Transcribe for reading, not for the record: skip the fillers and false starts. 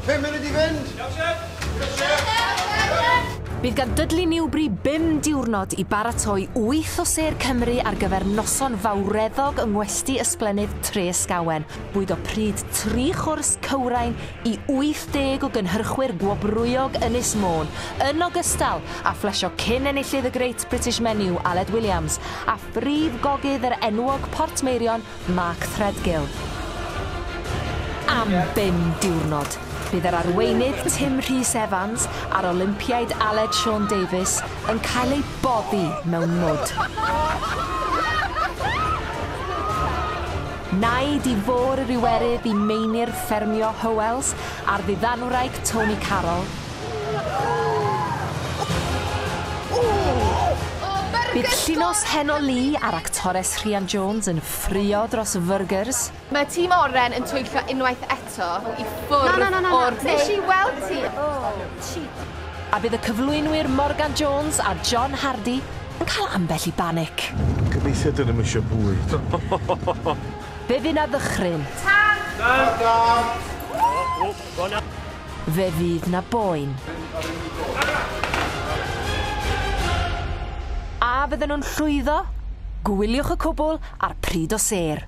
5 munud i fynd! Iawn, chef! Bydd gan Dudley Newbury 5 diwrnod i baratoi 8 o sêr Cymru ar gyfer noson fawreddog yng Ngwesty Ysblennydd Tre Ysgawen, bwydo pryd 3 chwrs cywrain i 80 o gynhyrchwyr gwobrwyog Ynys Môn, yn ogystal â phlesio cyn enillydd y Great British Menu, Aled Williams, a phrif gogydd yr enwog Portmeirion, Mark Threadgill. Am 5 diwrnod, bydd yr arweinydd Tim Rhys Evans a'r Olympiaid Aled Siôn Davies yn cael eu boddi mewn mwd. Naid i fôr yr Iwerydd i Meinir Ffermio Howells a'r ddiddanwraig Tony Carroll. Bydd Llinos Heno Lee a'r actores Rhian Jones yn ffrio dros fyrgyrs. Mae tîm oren yn twyllo unwaith eto i ffwrdd Na, na, na, na, o'r na. Nes i weld ti. Oh, cheat. A bydd y cyflwynwyr Morgan Jones a John Hardy yn cael ambell i banic. Gobeithio dyn nhw'm eisiau bwyd. Fe fydd 'na ddychryn. Tan! Fe fydd 'na boen. A fydden nhw'n llwyddo? Gwyliwch y cwbl ar Pryd o Sêr.